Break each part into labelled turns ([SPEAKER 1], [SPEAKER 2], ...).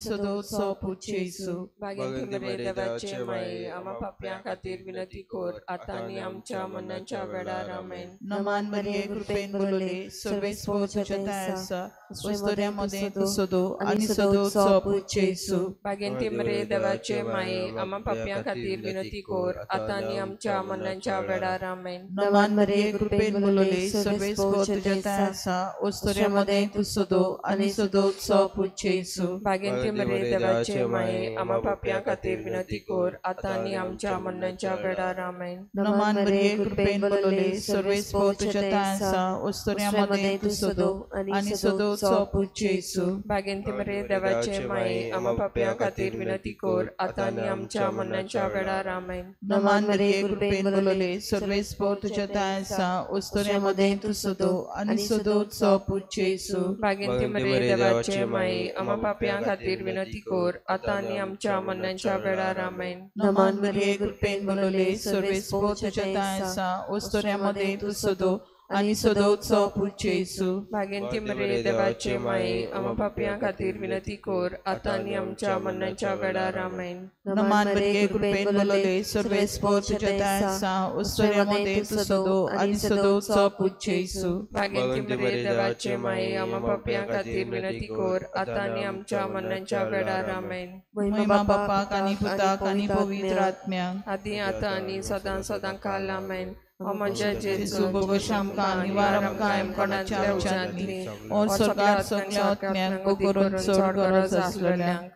[SPEAKER 1] सदोचो पूत जेजू.
[SPEAKER 2] भाग्यवंती मरिये देवाचे माये, आमा पापयां खातीर विनंती कर, आतां आनी आमच्या मरणाच्या वेळार. आमेन.
[SPEAKER 1] नमान मरिये, कृपेन भरले, सर्वेस्पर तुज्या ठांय आसा, अस्तुऱ्यां मदें तूं सदो आनी सदोचो पूत जेजू.
[SPEAKER 2] भाग्यवंती मरिये देवाचे माये, आमा पापयां खातीर विनंती कर, आतां आनी आमच्या मरणाच्या वेळार. आमेन.
[SPEAKER 1] नमान मरिये, कृपेन भरले, सर्वेस्पर तुज्या ठांय आसा, अस्तुऱ्यां मदें तूं सदो आनी सदोचो पूत जेजू.
[SPEAKER 2] भाग्यवंती मरिये देवाचे माये, आमा पापयां खातीर विनंती कर, आतां आनी आमच्या मरणाच्या वेळार. आमेन.
[SPEAKER 1] नमान मरिये, कृपेन भरले, सर्वेस्पर तुज्या ठांय आसा, अस्तुऱ्यां मदें तूं सदो आनी सदोचो पूत जेजू.
[SPEAKER 2] भाग्यवंती मरिये देवाचे माये, आमा पापयां खातीर विनंती कर, आतां आनी आमच्या मरणाच्या वेळार. आमेन.
[SPEAKER 1] नमान मरिये, कृपेन भरले, सर्वेस्पर तुज्या ठांय आसा, अस्तुऱ्यां मदें तूं सदो आनी सदोचो पूत जेजू.
[SPEAKER 2] भाग्यवंती मरिये देवाचे माये, आमा पापयां खातीर विनंती कर, आतां आनी आमच्या मरणाच्या वेळार. आमेन.
[SPEAKER 1] नमान मरिये, कृपेन भरले, सर्वेस्पर तुज्या ठांय आसा, अस्तुऱ्यां मदें तूं सदो आनी सदोचो पूत जेजू.
[SPEAKER 2] भाग्यवंती मरिये देवाचे माये, आमा पापयां खातीर विनंती कर, आतां आनी आमच्या मरणाच्या वेळार. आमेन.
[SPEAKER 1] नमान मरिये, कृपेन भरले, सर्वेस्पर तुज्या ठांय आसा, अस्तुऱ्यां मदें तूं सदो आनी सदोचो पूत जेजू.
[SPEAKER 2] भाग्यवंती मरिये देवाचे माये, आमा पापयां खातीर विनंती कर, आतां आनी आमच्या मरणाच्या वेळार. आमेन.
[SPEAKER 1] महिमा बापाक आनी पुताक आनी पवित्र आत्म्याक,
[SPEAKER 2] आदी आतां आनी सदां सदां काल. आमेन. ओ म्हज्या
[SPEAKER 1] जेजू, भोगोश आमकां निवार आमकां कोणाच्या उच्चांतली और स्वर्गार सगळ्या आत्म्यांक करून चड गरज आसलेल्यांक.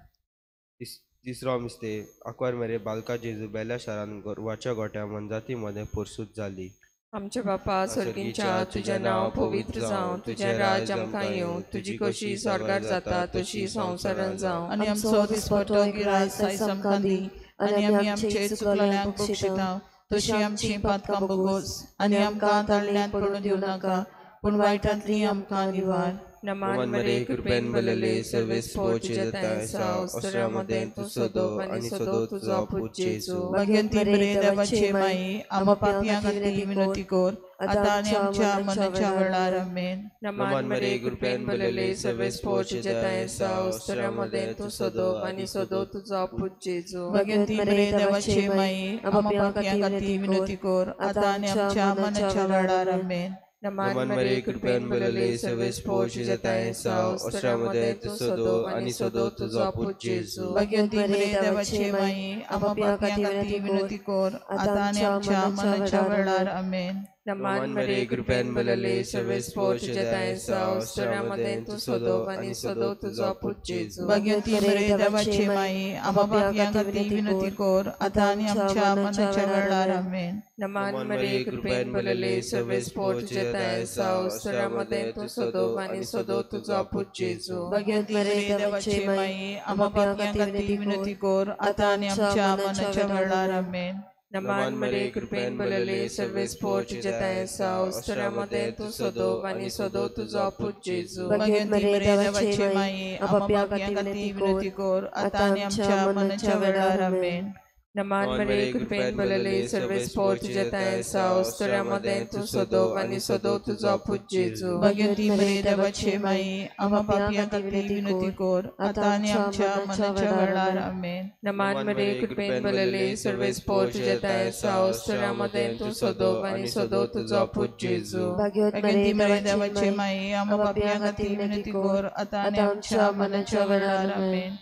[SPEAKER 3] तिसरो मिस्तेर. आंकवार मरिये बालका जेजू बेल्या शारांत गोरवाच्या गोठ्या मोनजाती मदें पोरसूत जाली.
[SPEAKER 2] आमच्या बापा स्वर्गींच्या, तुजें नांव पवित्र जावं, तुजें राज्य आमकां येवं, तुजी कशी स्वर्गार जाता तशी संवसारान जावं.
[SPEAKER 1] आनी आमचो दिसपट्टो गिरास आयज आमकां दी, आनी आमी आमचे चुकलेल्यांक बक्षिता तशी आमची पातकां बोगोस, आनी आमकां ताळ्यांत पडून दिवं नाका, पूण वायटांतली आमकां निवार.
[SPEAKER 2] नमान मरिये, कृपेन भरले, सर्वेस्पर तुज्या ठांय आसा, अस्तुऱ्यां मदें तूं सदो आनी सदो तुजो पूत जेजू.
[SPEAKER 1] भाग्यवंती मरिये देवाचे माये, आमा पापयां खातीर विनंती कर, आतां आनी आमच्या मरणाच्या वेळार. आमेन.
[SPEAKER 2] नमान मरिये, कृपेन भरले, सर्वेस्पर तुज्या ठांय आसा, अस्तुऱ्यां मदें तूं सदो आनी सदो तुजो पूत जेजू.
[SPEAKER 1] भाग्यवंती मरिये देवाचे माये, आमा पापयां खातीर विनंती कर, आतां आनी आमच्या मरणाच्या वेळार. आमेन.
[SPEAKER 2] नमान मरिये, कृपेन भरले, सर्वेस्पर तुज्या ठांय आसा, अस्तुऱ्यां मदें तूं सदो आनी सदो तुजो पूत जेजू.
[SPEAKER 1] भाग्यवंती मरिये देवाचे माये, आमा पापयां खातीर विनंती कर, आतां आनी आमच्या मरणाच्या वेळार. आमेन.
[SPEAKER 2] नमान मरिये, कृपेन भरले, सर्वेस्पर तुज्या ठांय आसा, अस्तुऱ्यां मदें तूं सदो आनी सदो तुजो पूत जेजू.
[SPEAKER 1] भाग्यवंती मरिये देवाचे माये, आमा पापयां खातीर विनंती कर, आतां आनी आमच्या मरणाच्या वेळार. आमेन.
[SPEAKER 2] नमान मरिये, कृपेन भरले, सर्वेस्पर तुज्या ठांय आसा, अस्तुऱ्यां मदें तूं सदो आनी सदो तुजो पूत जेजू.
[SPEAKER 1] भाग्यवंती मरिये देवाचे माये, आमा पापयां खातीर विनंती कर, आतां आनी आमच्या मरणाच्या वेळार. आमेन.
[SPEAKER 2] नमान मरिये, कृपेन भरले, सर्वेस्पर तुज्या ठांय आसा, अस्तुऱ्यां मदें तूं सदो आनी सदो तुजो पूत जेजू.
[SPEAKER 1] भाग्यवंती मरिये देवाचे माये, आमा पापयां खातीर विनंती कर, आतां आनी आमच्या मरणाच्या वेळार. आमेन.
[SPEAKER 2] नमान मरिये, कृपेन भरले, सर्वेस्पर तुज्या ठांय आसा, अस्तुऱ्यां मदें तूं सदो आनी सदो तुजो पूत जेजू.
[SPEAKER 1] भाग्यवंती मरिये देवाचे माये, आमा पापयां खातीर विनंती कर, आतां आनी आमच्या मरणाच्या वेळार. आमेन.
[SPEAKER 2] नमान मरिये, कृपेन भरले, सर्वेस्पर तुज्या ठांय आसा, अस्तुऱ्यां मदें तूं सदो आनी सदो तुजो पूत जेजू.
[SPEAKER 1] भाग्यवंती मरिये देवाचे माये, आमा पापयां खातीर विनंती कर, आतां आनी आमच्या मरणाच्या वेळार. आमेन.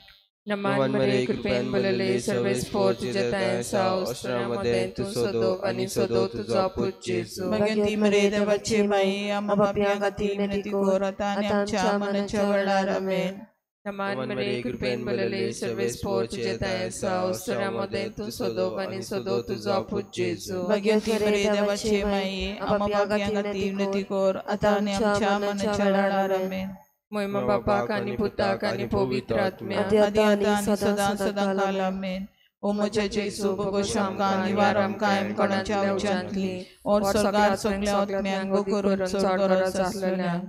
[SPEAKER 2] नमान मरिये, कृपेन भरले, सर्वेस्पर तुज्या ठांय आसा, अस्तुऱ्यां मदें तूं सदो आनी सदो तुजो पूत जेजू.
[SPEAKER 1] भाग्यवंती मरिये देवाचे माये, आमा पापयां खातीर विनंती कर, आतां आनी आमच्या मरणाच्या वेळार. आमेन.
[SPEAKER 2] नमान मरिये, कृपेन भरले, सर्वेस्पर तुज्या ठांय आसा, अस्तुऱ्यां मदें तूं सदो आनी सदो तुजो पूत जेजू.
[SPEAKER 1] भाग्यवंती मरिये देवाचे माये, आमा पापयां खातीर विनंती कर, आतां आनी आमच्या मरणाच्या वेळार. आमेन.
[SPEAKER 2] महिमा बापाक आनी पुताक आनी पवित्र आत्म्याक,
[SPEAKER 1] आदी आतां आनी सदां सदां काल. आमेन. ओ म्हज्या जेजू, भोगोश आमकां निवार आमकां कोणाच्या उच्चांतली और स्वर्गार सगळ्या आत्म्यांक करून चड गरज आसलेल्यांक.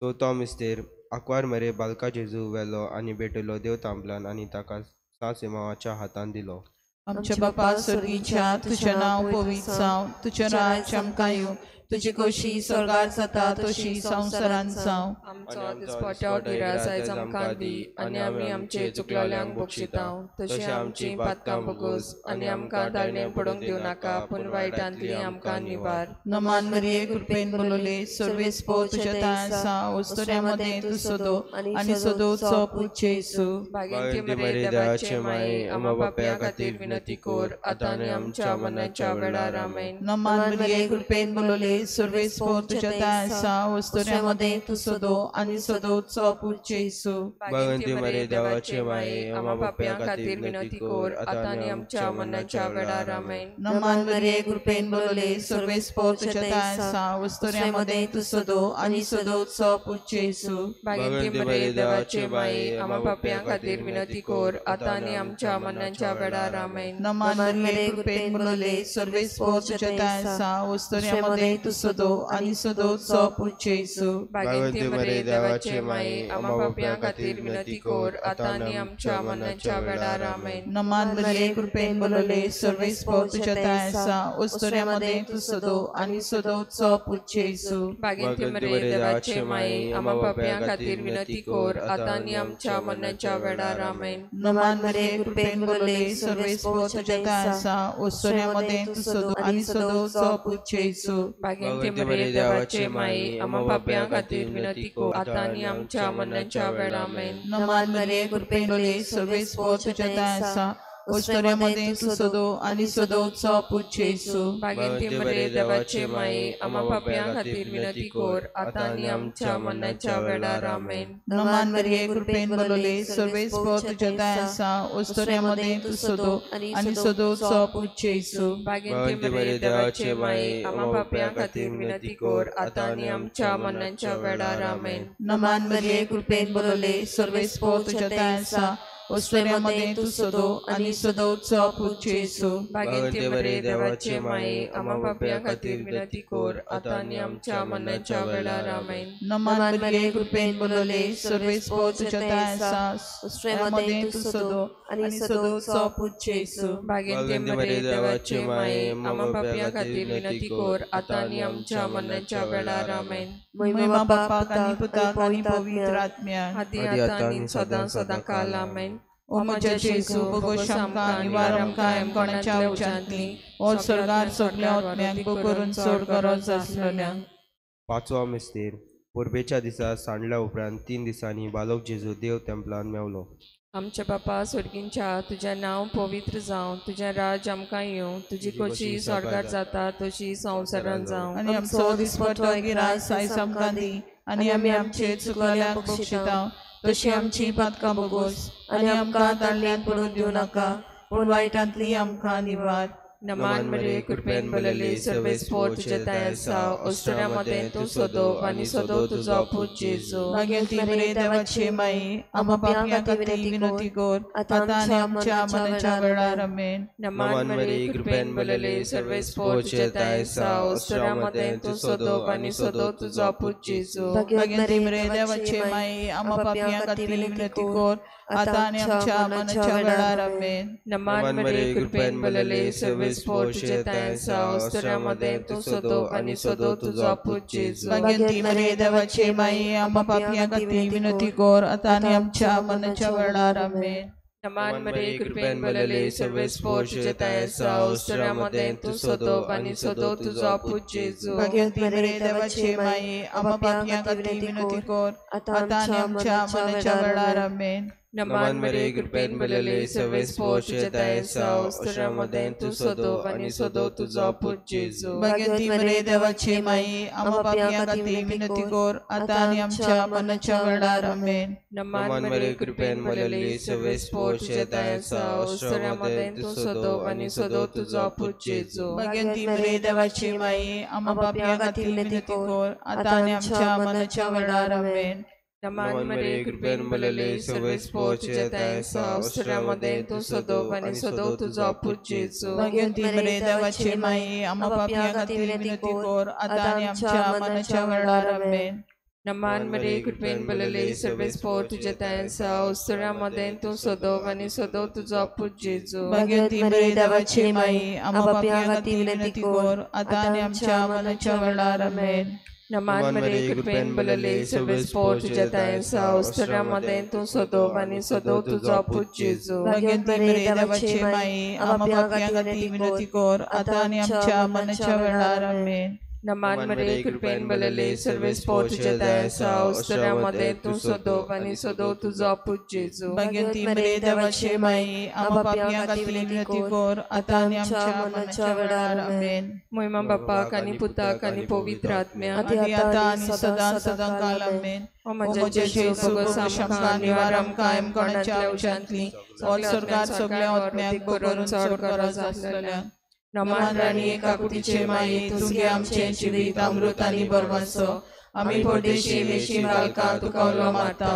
[SPEAKER 3] चवथो मिस्तेर. आंकवार मरिये बालका जेजू व्हेलो आनी भेटयलो देव तांबलान आनी ताका सांत सिमांवाच्या हातान दिलो.
[SPEAKER 1] आमच्या बापा स्वर्गीच्या तुझें नांव पवित्र जावं, तुजें राज्य आमकां येवं, तुजी खोशी स्वर्गार जाता तशी संवसारांत जावं.
[SPEAKER 2] आमचो दिसपट्टो गिरास आयज आमकां दी आनी आमी आमचे चुकलोल्यांक बक्षिता तशी आमची पातकां भोगोस आनी आमकां दाळणें पडूंक दिवं नाका पूण वायटांतली आमकां निवार.
[SPEAKER 1] नमान मरिये कृपेन बोलले सर्वेस्पो तुज्या तांय आसा, ओस्तोऱ्या मदें तूं सदो आनी सदोचो पूत जेजू.
[SPEAKER 2] भाग्यवंती मरिये देवाचे माये, आम्हा पाप्यां खातीर विनंती कर आतां आनी आमच्या मरणाच्या वेळार. आमेन.
[SPEAKER 1] नमान मरिये कृपेन बोलले सर्वेस्पो तुज्या तांय आसा, ओस्तोऱ्या मदें तूं सदो आनी सदोचो पूत जेजू.
[SPEAKER 2] भाग्यवंती मरिये देवाचे माये, आम्हा पाप्यां खातीर विनंती कर आतां आनी आमच्या मरणाच्या वेळार. आमेन.
[SPEAKER 1] नमान मरिये कृपेन बोलले सर्वेस्पो तुज्या तांय आसा, ओस्तोऱ्या मदें तूं सदो आनी सदोचो पूत जेजू.
[SPEAKER 2] भाग्यवंती मरिये देवाचे माये, आम्हा पाप्यां खातीर विनंती कर आतां आनी आमच्या मरणाच्या वेळार. आमेन.
[SPEAKER 1] नमान मरिये कृपेन बोलले सर्वेस्पो तुज्या तांय आसा, ओस्तोऱ्या मदें तूं सदो आनी सदोचो पूत जेजू.
[SPEAKER 2] भाग्यवंती मरिये देवाचे माये, आम्हा पाप्यां खातीर विनंती कर आतां आनी आमच्या मरणाच्या वेळार. आमेन.
[SPEAKER 1] नमान मरिये कृपेन बोलले सर्वेस्पो तुज्या तांय आसा, ओस्तोऱ्या मदें तूं सदो आनी सदोचो पूत जेजू.
[SPEAKER 2] भाग्यवंती मरिये देवाचे माये, आम्हा पाप्यां खातीर विनंती कर आतां आनी आमच्या मरणाच्या वेळार. आमेन.
[SPEAKER 1] नमान मरिये कृपेन बोलले सर्वेस्पो तुज्या तांय आसा, ओस्तोऱ्या मदें तूं सदो आनी सदोचो पूत जेजू.
[SPEAKER 2] भाग्यवंती मरिये देवाचे माये, आम्हा पाप्यां खातीर विनंती कर आतां आनी आमच्या मरणाच्या वेळार. आमेन.
[SPEAKER 1] नमान मरिये कृपेन बोलले सर्वेस्पो तुज्या तांय आसा, ओस्तोऱ्या मदें तूं सदो आनी सदोचो पूत जेजू.
[SPEAKER 2] भाग्यवंती मरिये देवाचे माये, आम्हा पाप्यां खातीर विनंती कर आतां आनी आमच्या मरणाच्या वेळार. आमेन.
[SPEAKER 1] नमान मरिये कृपेन बोलले सर्वेस्पो तुज्या तांय आसा, ओस्तोऱ्या मदें तूं सदो आनी सदोचो पूत जेजू.
[SPEAKER 2] भाग्यवंती मरिये देवाचे माये, आम्हा पाप्यां खातीर विनंती कर आतां आनी आमच्या मरणाच्या वेळार. आमेन.
[SPEAKER 1] नमान मरिये कृपेन बोलले सर्वेस्पो तुज्या तांय आसा, ओस्तोऱ्या मदें तूं सदो आनी सदोचो पूत जेजू.
[SPEAKER 2] भाग्यवंती मरिये देवाचे माये, आम्हा पाप्यां खातीर विनंती कर आतां आनी आमच्या मरणाच्या वेळार. आमेन.
[SPEAKER 1] नमान मरिये कृपेन बोलले सर्वेस्पो तुज्या तांय आसा, ओस्तोऱ्या मदें तूं सदो आनी सदोचो पूत जेजू.
[SPEAKER 2] भाग्यवंती मरिये देवाचे माये, आम्हा पाप्यां खातीर विनंती कर आतां आनी आमच्या मरणाच्या वेळार. आमेन.
[SPEAKER 1] महिमा बापाक आनी पुताक आनी पवित्र आत्म्याक,
[SPEAKER 2] आदी आतां आनी सदां सदां काल. आमेन.
[SPEAKER 1] ओ म्हज्या जेजू, भोगोश आमकां निवार आमकां कोणाच्या उच्चांतली ओ स्वर्गार सगल्या आत्म्यांक करून चड गरज आसलेल्या.
[SPEAKER 3] पांचवो मिस्तेर. परबेच्या दिसा सांडल्या उपरांत 3 दिसांनी बालोक जेजू देव तेंपलान मेवलो.
[SPEAKER 2] आमच्या बापा स्वर्गींच्या, तुजें नांव पवित्र जावं, तुजें राज आमकां येवं, तुजी खोशी स्वर्गार जाता तशी संवसारांत जावं.
[SPEAKER 1] आनी आमचो दिसपट्टो गिरास आयज आमकां दी आनी आमी आमचे चुकलोल्यांक बक्षिता तशी आमची पातकां भोगोस आनी आमकां ताळ्यांत पडून दिवं नाका पूण वायटांतली आमकां निवार.
[SPEAKER 2] नमान मरिये कृपेन भरलेली सर्वेस्पोर तुजे तांय आसा, ओस्तोऱ्या मदें तूं सदो आनी सदो तुजो पूत जेजू.
[SPEAKER 1] भाग्यवंती मरिये देवाचे माये, आम्हा पाप्यां खातीर विनंती कर आतां आनी आमच्या मरणाच्या वेळार. आमेन.
[SPEAKER 2] नमान मरिये कृपेन भरलेली सर्वेस्पोर तुजे तांय आसा, ओस्तोऱ्या मदें तूं सदो आनी सदो तुजो पूत जेजू.
[SPEAKER 1] भाग्यवंती मरिये देवाचे माये, आम्हा पाप्यां खातीर विनंती कर आतां आनी आमच्या मरणाच्या वेळार. आमेन.
[SPEAKER 2] नमान मरिये कृपेन भरलेली सर्वेस्पोर तुजे तांय आसा, ओस्तोऱ्या मदें तूं सदो आनी सदो तुजो पूत जेजू.
[SPEAKER 1] भाग्यवंती मरिये देवाचे माये, आम्हा पाप्यां खातीर विनंती कर आतां आनी आमच्या मरणाच्या वेळार. आमेन.
[SPEAKER 2] नमान मरिये कृपेन भरलेली सर्वेस्पोर तुजे तांय आसा, ओस्तोऱ्या मदें तूं सदो आनी सदो तुजो पूत जेजू.
[SPEAKER 1] भाग्यवंती मरिये देवाचे माये, आम्हा पाप्यां खातीर विनंती कर आतां आनी आमच्या मरणाच्या वेळार. आमेन.
[SPEAKER 2] नमान मरिये कृपेन भरलेली सर्वेस्पोर तुजे तांय आसा, ओस्तोऱ्या मदें तूं सदो आनी सदो तुजो पूत जेजू.
[SPEAKER 1] भाग्यवंती मरिये देवाचे माये, आम्हा पाप्यां खातीर विनंती कर आतां आनी आमच्या मरणाच्या वेळार. आमेन.
[SPEAKER 2] नमान मरिये कृपेन भरलेली सर्वेस्पोर तुजे तांय आसा, ओस्तोऱ्या मदें तूं सदो आनी सदो तुजो पूत जेजू.
[SPEAKER 1] भाग्यवंती मरिये देवाचे माये, आम्हा पाप्यां खातीर विनंती कर आतां आनी आमच्या मरणाच्या वेळार. आमेन.
[SPEAKER 2] नमान मरिये कृपेन भरलेली सर्वेस्पोर तुजे तांय आसा, ओस्तोऱ्या मदें तूं सदो आनी सदो तुजो पूत जेजू.
[SPEAKER 1] भाग्यवंती मरिये देवाचे माये, आम्हा पाप्यां खातीर विनंती कर आतां आनी आमच्या मरणाच्या वेळार. आमेन.
[SPEAKER 2] नमान मरे कृपेन बलले सर्वेस पोर तुझ्या दयेन उस्तुऱ्या मदें तूं सदोव आनी सदोव तुजो पूत जेजू.
[SPEAKER 1] भाग्यवंती मरिये देवाची माई, आम्हा पापयां खातीर विनंती कर आतां आनी आमच्या मरणाच्या वेळार. आमेन.
[SPEAKER 2] नमान मरे कृपेन बलले सर्वेस पोर तुझ्या दयेन उस्तुऱ्या मदें तूं सदोव आनी सदोव तुजो पूत जेजू.
[SPEAKER 1] भाग्यवंती मरिये देवाची माई, आम्हा पापयां खातीर विनंती कर आतां आनी आमच्या मरणाच्या वेळार. आमेन.
[SPEAKER 2] नमान मरे कृपेन बलले सर्वेस पोर तुझ्या दयेन उस्तुऱ्या मदें तूं सदोव आनी सदोव तुजो पूत जेजू.
[SPEAKER 1] भाग्यवंती मरिये देवाची माई, आम्हा पापयां खातीर विनंती कर आतां आनी आमच्या मरणाच्या वेळार. आमेन.
[SPEAKER 2] मोहिमा बापाक आनी पुताक आनी पवित्र आत्म्याक,
[SPEAKER 1] आदी आतां आनी सदां सदां काल. आमेन.
[SPEAKER 2] ओ म्हज्या जेजू, भोगोस आमकां, निवार आमकां कोणाच्या उज्यांतली,
[SPEAKER 1] स्वर्गार सगळ्या आत्म्याक करून चड गरज आसलेल्या.
[SPEAKER 2] नमान राणी काकुटीचे माये, तुगे आमचें जिवीत अमृत आनी बरवासो. आमी परदेशी वेशी बालकां तुका उलो मारता.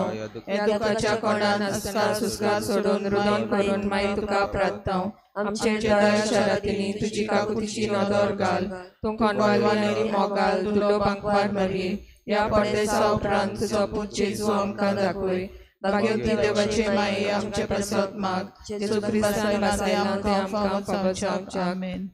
[SPEAKER 2] ह्या दुखाच्या कोणान आसकार सुस्कार सोडून रुदन करून माई तुका प्रार्थता. आमचे दया शरातींनी तुजी काकुटीची नदर घाल. तूं कोनवाली आनी मोगाल दुलो बांकवार मरये. ह्या परदेसा उपरांत तुजो पूत जेजू आमकां दाखय.
[SPEAKER 1] भाग्यवती देवाचे माये, आमचे प्रसाद माग. जेजू क्रिस्तान आमकां फावो जावच्याक. आमेन.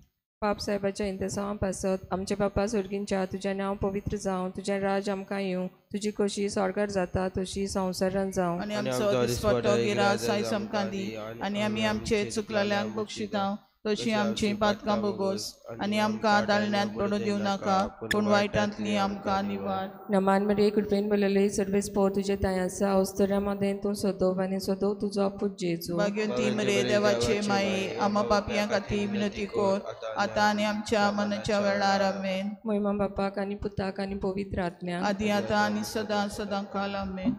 [SPEAKER 2] पाप साहेबाच्या इंतेसांवा पासत आमचे बापा स्वर्गींच्या, तुजें नांव पवित्र जावं, तुजें राज आमकां येवं, तुजी कशी स्वर्गार जाता तशी संवसारांत जावं.
[SPEAKER 1] आनी आमचो दिसपट्टो गिरास आयज आमकां दी, आनी आमी आमचे चुकलेल्यांक बक्षितांव तशी आमची पातकां भोगोस, आनी आमकां दाळण्यांत पडूं दिवं नाका, पूण वायटांतली आमकां निवार.
[SPEAKER 2] नमान मरिये कृपेन भरलेली सर्वेस पोर तुजे दया आसा, उस्तुऱ्या मदें तूं सदोव आनी सदोव तुजो पूत जेजू.
[SPEAKER 1] भाग्यवंती मरिये देवाचे माये, आम्हा पापयां खातीर विनंती कर आतां आनी आमच्या मरणाच्या वेळार. आमेन.
[SPEAKER 2] मोहिमा बापाक आनी पुताक आनी पवित्र आत्म्याक,
[SPEAKER 1] आदी आतां आनी सदां सदां काल. आमेन.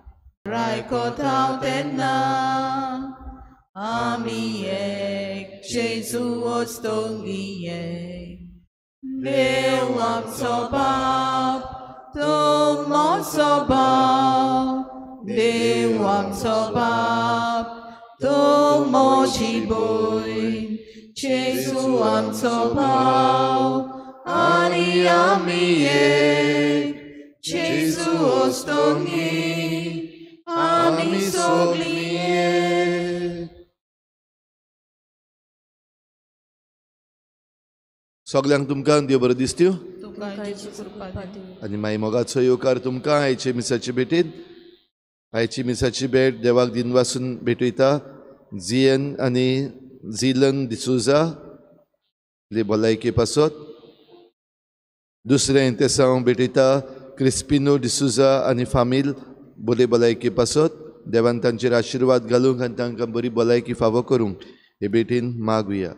[SPEAKER 1] रायकोत हांव तेन्ना आमी एक, जेजू वस्तोंगी एक. देव आमचो बाप, तूं म्हजो भाव. देव आमचो बाप, तूं म्हजी भयण. जेजू आमचो भाव आनी आमी एक. जेजू वस्तोंगी आमी सगळीं एक.
[SPEAKER 4] सगळ्यांक तुमकां देव बरें दिसत्यो
[SPEAKER 1] तुका
[SPEAKER 4] आनी माई मोगाचो येवकार तुमकां आयचे मिसाचे भेटीन. आयची मिसाची भेट देवाक दिनवासून भेटयता जियन आनी झिलन डिसोजा आपली भलायके पासत. दुसरें इंतेसांव भेटयता क्रिस्पिनो डिसोजा आनी फामील बरे भलायके पासत. देवान तांचेर आशिर्वाद घालूंक आनी तांकां बरी भलायकी फावो करूंक हे भेटीन मागुया.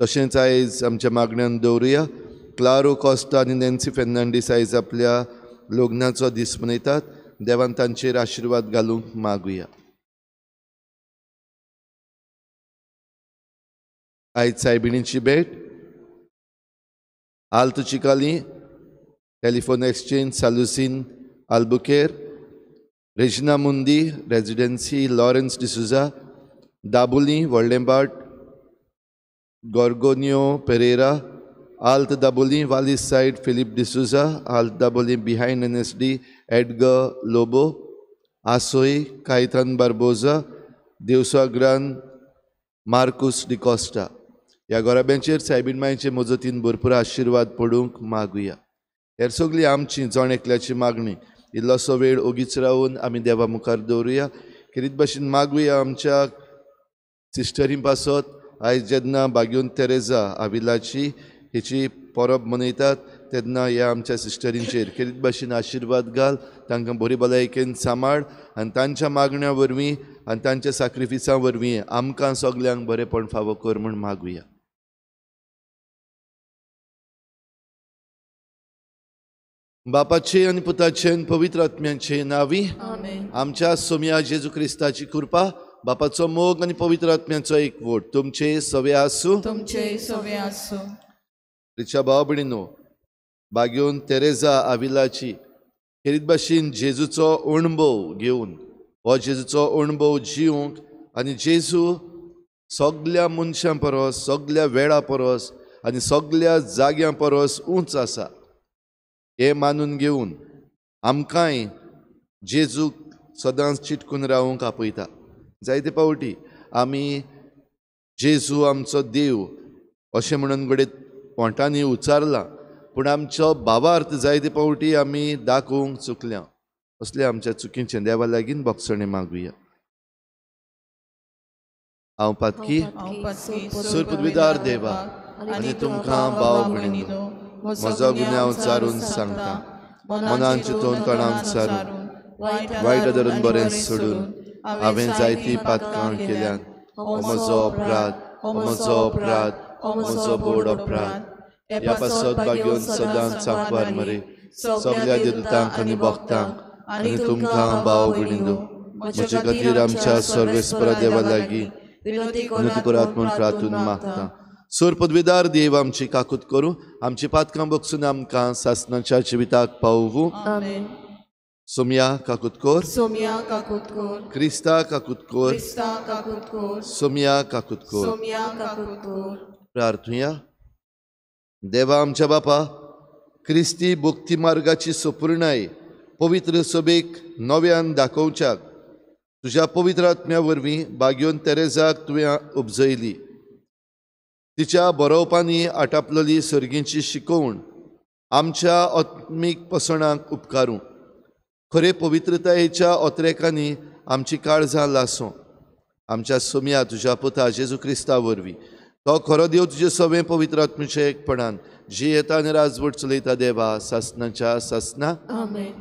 [SPEAKER 4] तशेंच आयज आमच्या मागण्यान दवरुया क्लारो कॉस्ता आनी नॅन्सी फेर्नांडीस आयज आपल्या लग्नाचो दीस मनयतात. देवान तांचेर आशिर्वाद घालूंक मागुया. आयज सायबिणीची भेट Alto Chicalim, telephone exchange Salusin Albuquerque, Regina Mundi residency Lawrence D'Souza, Dabolim Vadlembhat, Gorgonio Pereira, Alt Dabolim Valis side Philip D'Souza, Alt Dabolim behind N S D Edgar Lobo, Asoi Caitan Barbosa, Devsagran Marcus D'Costa. ह्या गोराब्यांचेर सायबीण मांयचे मजतीन भरपूर आशिर्वाद पडूंक मागुया. हेर सगळी आमची जण एकल्याची मागणी इल्लोसो वेळ ओगीच रावन आमी देवा मुखार दवरुया. खेरीत भाशेन मागुया आमच्या सिस्टरी पासत. आयज जेन्ना बाग्योन तेरेजा आविलाची हेची परब मनयतात तेन्ना ह्या आमच्या सिस्टरींचेर खेरीत भाशेन आशिर्वाद घाल, तांकां बरी भलायकेन सांबाळ आनी तांच्या मागण्या वरवीं आनी तांच्या साक्रिफिसां वरवीं आमकां सगल्यांक बरेंपण फावो कर म्हूण मागुया. बापाचे आनी पुताचे आनी पवित्र आत्म्याचे नांवी आमच्या सोम्या जेजू क्रिस्ताची कृपा, बापाचो मोग आनी पवित्र आत्म्याचो एकवट तुमचे सवे आसूं.
[SPEAKER 1] तुमचे सवे आसूं.
[SPEAKER 4] रिच्या भाव भयणीनो, बाग्योन तेरेजा आविलाची खेरीत भाशेन जेजूचो अणभव घेवन हो जेजूचो अणभव जिवंक आनी जेजू सगल्या मनशां परस, सगल्या वेळा परस आनी सगल्या जाग्यां परस उंच आसा हें मानून घेवन आमकांय जेजूक सदांच चिटकून रावूंक आपयता. जायते फावटी आमी जेजू आमचो देव अशें म्हणून घडये पोंटांनी उच्चारलां, पूण आमचो भावार्थ जायते फावटी आमी दाखोवंक चुकल्या. असले आमच्या चुकींचें देवा लागीं भोगसणें मागुया. हांव पातकी सुरपदवीदार देवा आनी तुमकां भाव भयणीनो म्हजो गुन्यांव चारून सांगता, मनान चिंतून तणान सारून वायट धरून बरें सोडून हांवें जायतीं पातकां केल्यात. हो म्हजो अपराध, हो म्हजो अपराध, हो म्हजो बोड अपराध. ह्या पासत बागेवन सदांच सांकवार मरे सगल्या देवतांक आनी भक्तांक आनी तुमकां भाव भयणीनो म्हजे खातीर आमच्या सर्वेस्परा देवा लागीं विनंती करात म्हूण प्रार्थून मागता. सोर पदवीदार देव आमची काकूत करूं, आमची पातकां बगसून आमकां सासणाच्या जिविताक पावूं. सोमया काकूत कोर,
[SPEAKER 2] सोमया काकूत कोर,
[SPEAKER 4] क्रिस्ता काकूत कोर,
[SPEAKER 2] क्रिस्ता काकूत कोर,
[SPEAKER 4] सोमया काकूत कोर,
[SPEAKER 2] सोमया काकूत कोर.
[SPEAKER 4] प्रार्थुया. देवा आमच्या बापा, क्रिस्ती भक्ती मार्गाची सपूर्णाय पवित्र सभेक नव्यान दाखोवच्याक तुज्या पवित्र आत्म्या वरवीं बाग्योन तेरेजाक तुवें उपजयली. तिच्या बरोवपांनी आटापलेली सर्गींची शिकोवण आमच्या आत्मीक पसणाक उपकारूं. खरे पवित्रतायेच्या ओत्रेकांनी आमची काळजां लासूं. आमच्या सोमया तुज्या पुता जेजू क्रिस्ता वरवीं तो खरो देव तुजे सवें पवित्र आत्म्याच्या एकपणान जी येता आनी राजवट चलयता देवा सासणाच्या सासना.
[SPEAKER 1] आमेन.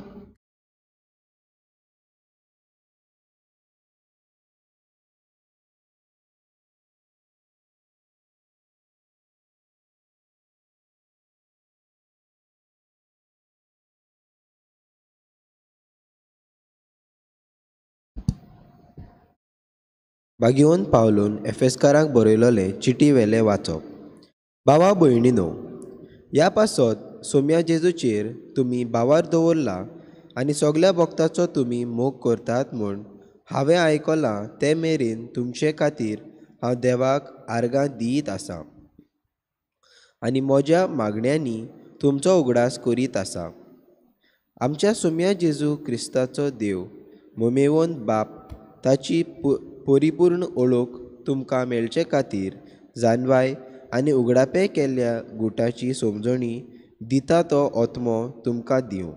[SPEAKER 3] बागेवन पावलून एफेस्कारांक बरयलोलें चिटी वेलें वाचप. भावा भयणीनो, ह्या पासत सोम्या जेजूचेर तुमी भावार दवरला आनी सगल्या भक्ताचो तुमी मोग करतात म्हूण हांवें आयकलां ते मेरेन तुमचे खातीर हांव देवाक आर्गां दीत आसा आनी म्हज्या मागण्यांनी तुमचो उगडास करीत आसा. आमच्या सोम्या जेजू क्रिस्ताचो देव मोमेवन बाप ताची परिपूर्ण ओळख तुमकां मेळचे खातीर जानवाय आनी उगडापें केल्ल्या गुटाची समजणी दिता तो आत्मो तुमकां दिवं.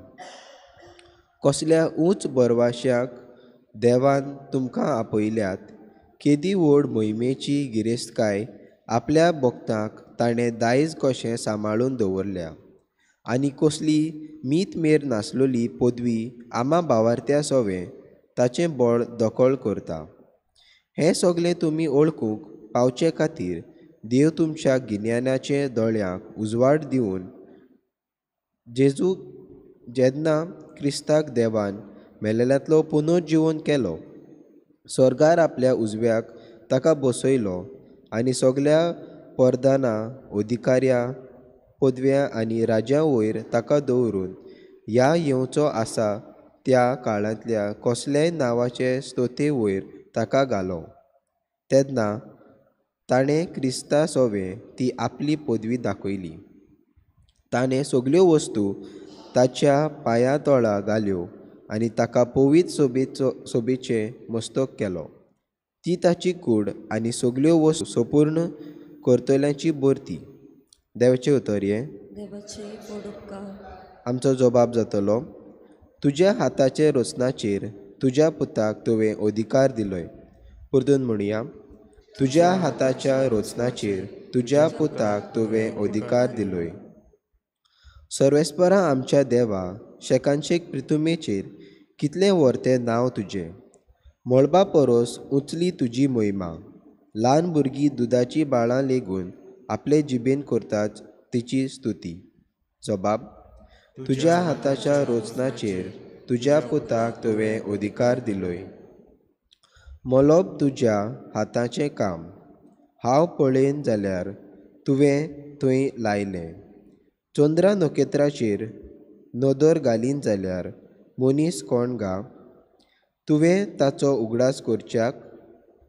[SPEAKER 3] कसल्या उंच बरवाश्याक देवान तुमकां आपयल्यात, केदी व्हड मोहिमेची गिरेस्तकाय आपल्या भक्तांक ताणें दायज कशें सांबाळून दवरल्या आनी कसली मीत मेर नासलोली पदवी आमा भावार्त्या सोवें ताचें बळ दखल करता. हें सगलें तुमी ओळखूंक पावचे खातीर देव तुमच्या गिन्यानाचे दोळ्यांक उजवाड दिवन जेजू जेन्ना क्रिस्ताक देवान मेलेल्यांतलो पुनर्जिवन केलो, स्वर्गार आपल्या उजव्याक ताका बसयलो आनी सगल्या परदाना अधिकाऱ्या पदव्या आनी राज्या वयर ताका दवरून ह्या येवचो आसा त्या काळांतल्या कसल्याय नांवाचे स्तोते वयर ताका घालो. तेन्ना ताणें क्रिस्ता सोवें ती आपली पदवी दाखयली. ताणें सगल्यो वस्तू ताच्या पांया तोळा घाल्यो आनी ताका पवित्र सोबेचें मस्तक केलो. ती ताची कूड आनी सगल्यो वस्तू संपूर्ण करतल्यांची भरती. देवाचें उतर हें. आमचो जबाब जातलो, तुज्या हाताचे रचनाचेर तुज्या पुताक तुवें अधिकार दिलोय. परतून म्हणया, तुज्या हाताच्या रचनाचेर तुज्या पुताक तुवें अधिकार दिलोय. सर्वेस्परा आमच्या देवा, शेकानशेक प्रितुमेचेर कितलें व्हरतें नांव तुजें. मळबा परस उंचली तुजी मोहिमा. ल्हान भुरगीं दुदाचीं बाळां लेगून आपले जिबेन करतात तिची स्तुती. जबाब, तुज्या हाताच्या रचनाचेर तुज्या पुताक तुवें अधिकार दिलोय. मलोब तुज्या हाताचें काम हांव पळयन जाल्यार तुवें थंय लायलें. चंद्रा नखेत्राचेर नदर घालीन जाल्यार मनीस कोण गा तुवें ताचो उगडास करच्याक?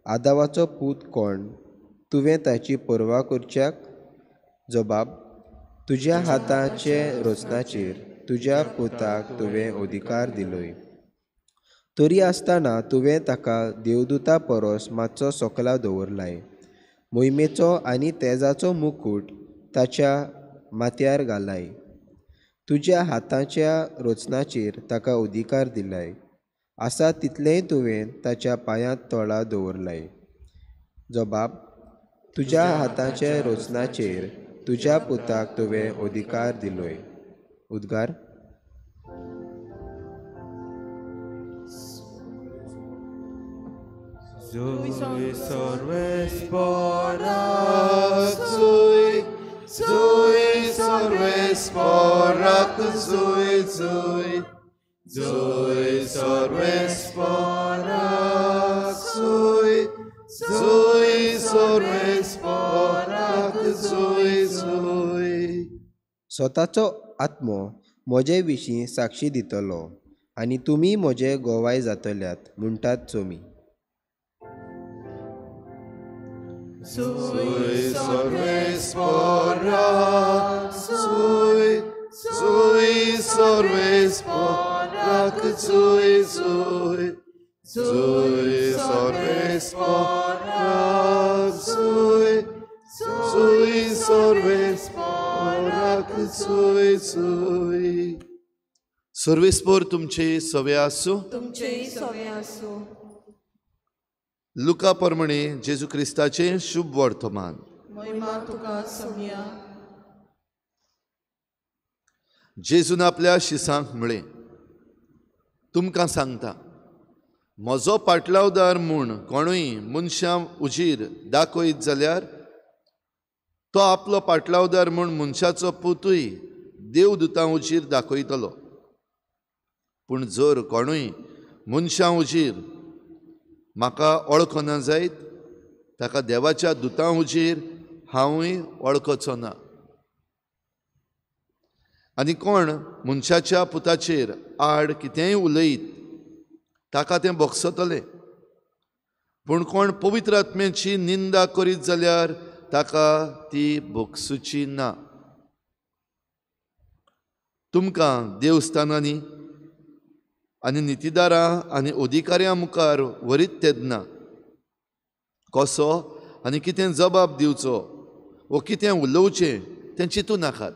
[SPEAKER 3] आदावाचो पूत कोण तुवें ताची पर्वा करच्याक? जबाब, तुज्या हाताचे रचनाचेर तुज्या पुताक तुवें अधिकार दिलोय. तरी आसतना तुवें ताका देवदूता परस मातसो सकला दवरलाय. मोहिमेचो आनी तेजाचो मुकूट ताच्या माथ्यार घालाय. तुज्या हाताच्या रचनाचेर ताका अधिकार दिलाय. आसा तितलेंय तुवें ताच्या पांयांत तोळा दवरलाय. जबाब, तुज्या हाताच्या रचनाचेर तुज्या पुताक तुवें अधिकार दिलोय. उद्गार.
[SPEAKER 4] Zui sorvespora, zui, zui sorvespora, zui, zui, zui sorvespora, zui, zui sorvespora, zui, zui.
[SPEAKER 3] स्वताचो आत्मो म्हजे विशीं साक्षी दितलो आनी तुमी म्हजे गोवाय जातल्यात म्हणटात Somi.
[SPEAKER 4] Sui sorvespora, sui, sui sorvespora, sui, sui, sui sorvespora, sui, sui sorvespora, sui, sui. सर्वेस्पोर तुमचे सवे आसूं,
[SPEAKER 1] तुमचे सवे आसूं.
[SPEAKER 4] लुका प्रमाणे जेजू क्रिस्ताचें शुभ वर्तमान.
[SPEAKER 2] महिमा तुका सोम्या.
[SPEAKER 4] जेजून आपल्या शिसांक म्हळें, तुमकां सांगता, म्हजो पाटलावदार म्हूण कोणूय मनशां उजीर दाखयत जाल्यार तो आपलो पाटलावदार म्हूण मनशाचो पुतूय देवदूतां उजीर दाखयतलो. पूण जर कोणूय मनशां उजीर म्हाका वळखना जायत, ताका देवाच्या दुतां उजीर हांवूय वळखचो ना. आनी कोण मनशाच्या पुताचेर आड कितेंय उलयत ताका तें भोगसतलें. पूण कोण पवित्र आत्म्याची निंदा करीत जाल्यार ताका ती भोगसुची ना. तुमकां देवस्थानांनी आनी नितीदारां आनी अधिकाऱ्यां मुखार व्हरीत तेन्ना कसो आनी कितें जबाब दिवचो वो कितें उलोवचें तें चिंतू नाकात.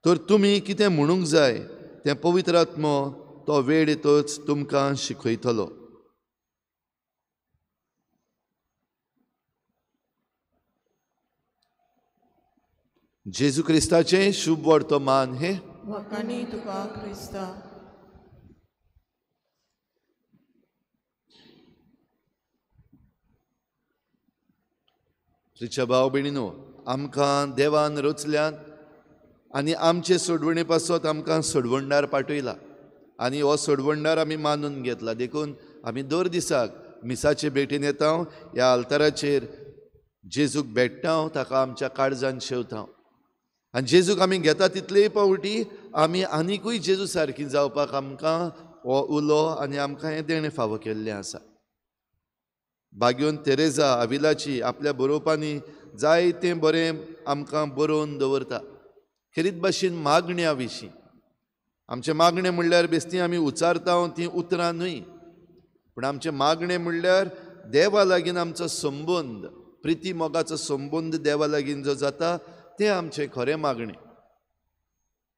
[SPEAKER 4] तर तुमी कितें म्हणूंक जाय तें पवित्र आत्मो तो वेळ येतच तुमकां शिकयतलो. जेजू क्रिस्ताचें शुभ वर्तमान हें.
[SPEAKER 2] वखाणी तुका क्रिस्ता.
[SPEAKER 4] श्रीच्या भाव भयणीनो, आमकां देवान रचल्यान आनी आमचे सोडवणे पासत आमकां सोडवणदार पाठयला आनी हो सोडवणदार आमी मानून घेतला. देखून आमी दर दिसाक मिसाचे भेटीन येता, ह्या आल्ताराचेर जेजूक भेट्टा, ताका आमच्या काळजान शेवता. आनी जेजूक आमी घेता तितलेय पावटी आमी आनिकूय जेजू सारकी जावपाक आमकां हो उलो आनी आमकां हें देणें फावो केल्लें आसा. बाग्योन तेरेजा आविलाची आपल्या बरोवपांनी जायतें बरें आमकां बरोवन दवरता. खेरीत भाशेन मागण्या विशीं, आमचें मागणें म्हणल्यार बेस्ती आमी उच्चारता तीं उतरां न्हय, पूण आमचें मागणें म्हणल्यार देवा लागीं आमचो संबंद, प्रिती मोगाचो संबंद देवा लागीं जो जाता तें आमचें खरें मागणें.